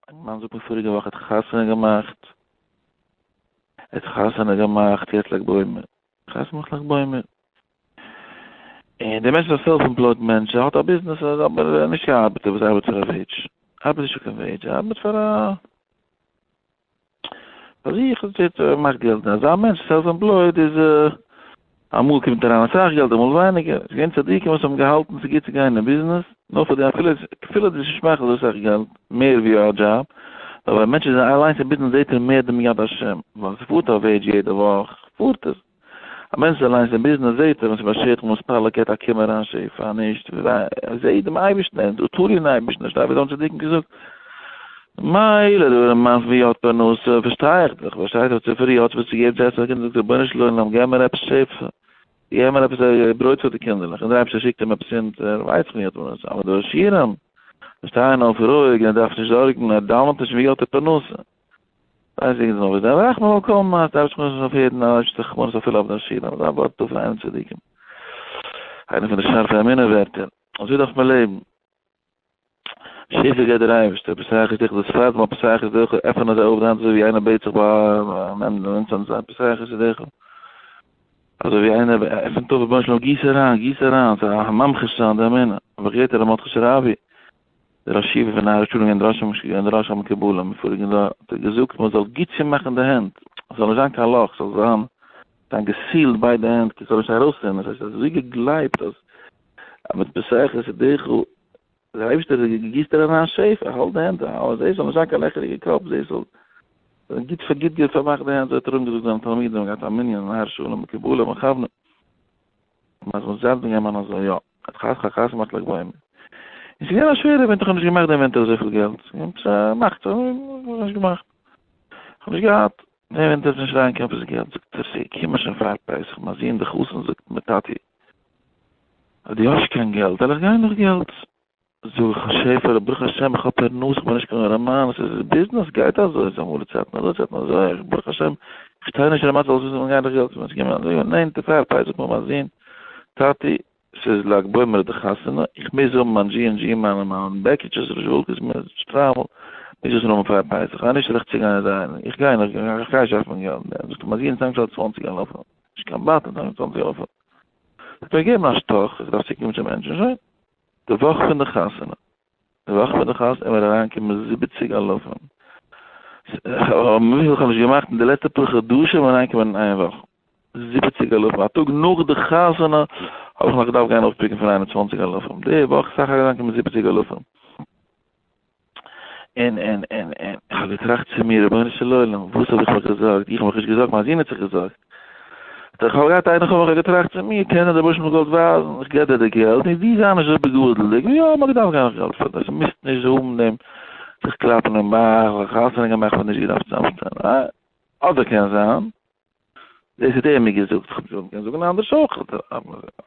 א מאן זאגט מיר פאריגע וואך ער האט חתונה געמאכט, ער האט חתונה געמאכט יעצט לג בעומר, חתונה געמאכט לג בעומר, און דער מענטש איז א self employed מענטש, ער האט א ביזנעס אבער נישט קיין ארבעטער וואס ארבעט פאר א וועידזש, ארבעט נישט פאר קיין וועידזש, ער ארבעט פאר א פאר זיך, ער מאכט געלט, און אזא מענטש self employed איז אמאל קומט אריין אסאך געלט אמאל ווייניגער, עס איז געווען צדיקים וואס האבן געהאלטן ס'איז גוט צו גיין אין ביזנעס, נאר פאר דעם אפילו אפילו דו וועסט נישט מאכן אזוי סאך געלט, מער ווי א דזשאב, אבער ווען א מענטש איז אליינס אין ביזנעס זעט ער מער דעם יד השם, ווייל ס'פארט א וועידזש יעדע וואך, פארט עס. א מענטש איז אליינס אין ביזנעס זעט ער ווען ס'איז באשערט און מתפלל געט א קום אריין שפע, נישט, ער זעט דעם אייבערשטן, ער איז תלוי אין אייבערשטן, ער שטייט ווי זיי האבן צדיקים געזאגט. מילא דער ארימאן פון ווי האט פרנסה, פארשטיי איך דיך, פארשטייט זיך צופרי האט וואס צו געבן צו עסן פאר קינדער, זאגט רבונו של עולם געב מיר עפעס שפע, געב מיר עפעס ברויט פאר די קינדערלעך, און דער אייבערשטער שיקט אים עפעס אונטער, ווייס איך ווי האט פרנסה, אבער די עשירים שטייען אויף רואיג און ער דארף נישט זארגן, ער דאווענט נישט, ווי האט ער פרנסה? ווייס איך נאר וואס דער רחמן על כל מעש, דער אייבערשטער רחמנות אויף יעדן, דער אייבערשטער רחמנות אפילו אויף די עשירים, אזא ווארט דא פון איינעם צדיקים, איינע פון די שארפע אמונה ווערטער, אזוי דארף מען לעבן. שפע געבט דער אייבערשטער, פותח ידך די ספרדים האבן פותח ידך, עפענען זיי אויף די האנט אזוי ווי איינער בעט זיך ביי א פותח ידך, אזוי ווי איינער עפענט אויף רבונו של עולם גיס אריין, גיס אריין, ס'איז א ממחיש זיין די אמונה, האב איך געהערט ר' מרדכי שרעבי, דער ראש ישיבה פון נהר שלום געווען ראש געווען ראש המקובלים פאריגן דור, האט ער געזאגט מען זאל גוט צומאכן די הענט, עס זאל נישט זיין קיין לאך, ס'זאל זיין זיין גע seal ט ביידע הענט, ס'זאל נישט ארויסרינען, עס הייסט אזוי געגלייבט אז מיט פותח ידך דער אייבערשטער גיסט דיר אריין שפע, האלט די הענט, אבער זע ס'זאל נישט זיין קיין לעכעריגע קאפ, זע ס'זאל זיין גוט פאר גוט פארמאכט די הענט, אזוי האט ער אנגעזאגט זיינע תלמידים, געהאט א מנין אין הר שלום מקובלים מכוונים, אז מ'זאל זיין געמאן אזוי יא, האט חס ח חס מאכט לג בעומר. און ס'איז געווען א שווערע ווינטער, כ'האב נישט געמאכט דעם ווינטער אזויפיל געלט, ס'מאכט זיך, נישט געמאכט, כ'האב נישט געהאט, דעם ווינטער איז נישט אריינגעקומען עפעס געלט, זאגט ער ס'איז געקומען שוין פאר פסח, מיין זון דער חתן זאגט מיר טאטי, אז דו האסט קיין געלט וועל איך גיין נאך געלט. זאג איך, שעפעלע, ברוך השם איך האב פרנסה, איך בין נישט קיין ארעמאן, עס איז ביזנעס גייט אזוי, עס איז אמאל צייטן אזוי צייטן אזוי, איך ברוך השם איך שטיי נישט אין א מצב זאלסט וויסן איך גיי נאך געלט, עס איז געווען אזוי נענטער פאר פסח מיט מיין זון, טאטי, ס'איז לג בעומר די חתונה, איך מוז האבן מיין דזשי ענד דזשי, מיינע מיין בעקיטשעס, רעזשוואלקעס, מיין שטריימל, מוז איך האבן פאר פסח, אז נישט וועל איך צוגיין אזוי, איך גיי נאך, איך גיי שאפן געלט, זאגט ער, מיין זון צוזאמגעשטעלט צוואנציג אלפים, נישט קיין באטע, צוואנציג אלפים. האט מיר געגעבן א שטאך, איך דארף צוקומען צו מענטשן, שוין. די וואך פון די חתונה, די וואך פון די חתונה איז מיר אריינגעקומען זיבעציג אלפים, וויפיל איך האב נישט געמאכט אין די לעצטע פאר חדשים אריינגעקומען אין איין וואך, זיבעציג אלפים, א טאג נאך די חתונה האב איך נאך געדארפט גיין אויפ pick ן פון 21 אלפים, די וואך סך הכל אריינגעקומען זיבעציג אלפים. און און און און איך האב געטראכט צו מיר, רבונו של עולם, וואס האב איך מיך געזארגט? איך האב מיך נישט געזארגט, מיין זון האט זיך געזארגט. איך האב געהאט איין נחמה, איך האב געטראכט צו מיר, קען זיין דער רבונו של עולם האט געוואלט ווייזן, איך געב דיר די געלט, און דו זיי נישט אזוי בגדול'דיג, יא, מען האט געדארפט גיין נאך געלט פאר דאס, מוזט נישט האבן דעם זיך קלאפן אין בייך, ווייל חתונה געמאכט האט נישט געדארפט צוזאמשטעלן. אדער קען זיין, דאס האט ער מיר געזאגט, איך האב נישט געקענט זאגן אנדערש אויך,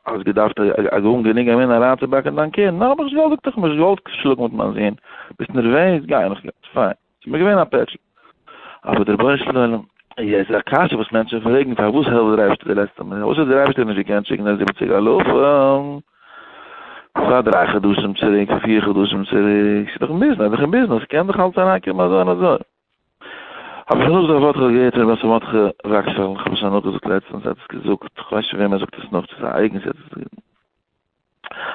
האסט געדארפט האבן גענוג אמונה אריינצובאקן דיין קינד, נאר האב איך נישט געוואלט, זאגט ער, איך האב נישט געוואלט שלאגן מיט מיין זון, ביסט נערוועז, גיי נאך געלט, פיין, ס'איז מיר געווען א פעטשל, אבער דער רבונו של עולם, איז א קשיא וואס מענטשן פרעגן, פארוואס העלפט דער אייבערשטער די לעצטע מינוט, פארוואס האט דער אייבערשטער נישט געקענט שיקן די זיבעציג אלפים פאר דריי חדשים צוריק, פאר פיר חדשים צוריק, ס'איז דאך אין ביזנעס, איז דאך אין ביזנעס, קען דאך אלץ אריינקומען אזוי און אזוי. האב איך נאכגעזאגט א ווארט איך האב געהערט פון רבי יוסף מרדכי וואגשאהל, איך האב עס שוין נאכגעזאגט לעצטענס, ער האט עס געזאגט, איך ווייס נישט וועם ער זאגט עס נאך, צו ס'איז א אייגענס ער האט עס געזאגט,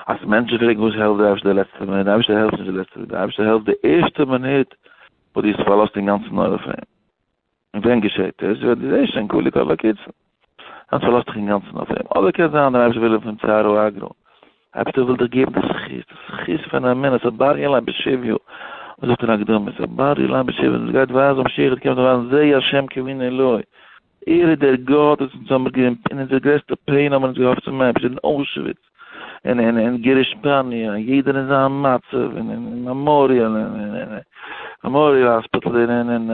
אז מענטשן פרעגן וואס העלפט דער אייבערשטער די לעצטע מינוט, דער אייבערשטער העלפט נישט די לעצטע מינוט, דער אייבערשטער העלפט די ערשטע מינוט וואס דו האסט פארלאזט אינגאנצן נאר אויף אים, און ווען געשעט עס? ווען דו זעסט שוין כולי כל הקיצין. היינט פארלאזט דיך אינגאנצן אויף אים. אדער קען זיין דער אייבערשטער וויל פון צער האגרא. אייבערשטער וויל דיך געבן די זכות, די זכות פון אמונה, ס'איז בר אילן בשביו. וואס זאגט אין אקדמות? ס'איז בר אילן בשביו, דאס גייט ווייזן משיח וועט קומען און ווייזן זה השם קיווינו לו. ער איז דער גאט וואס אונז האמיר געווען אין אונזער גרעסטע pain האבן אונז געהאפט צום אייבערשטער אין אוישוויץ, און אין אין גירוש שפאניע, יעדער אין זיין מצב, און אין מעמאריעל, און אין מעמאריעל האספיטל, און אין אין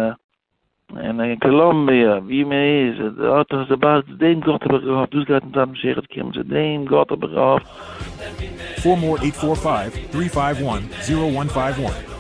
און אין קאלאמביע, ווי מען איז, דארט איז די בארג, צו דעם גאט האב איך געהאפט, דאס גייט מיט משיח וועט קומען, צו דעם גאט האב איך געהאפט. Four more 845 351 0151.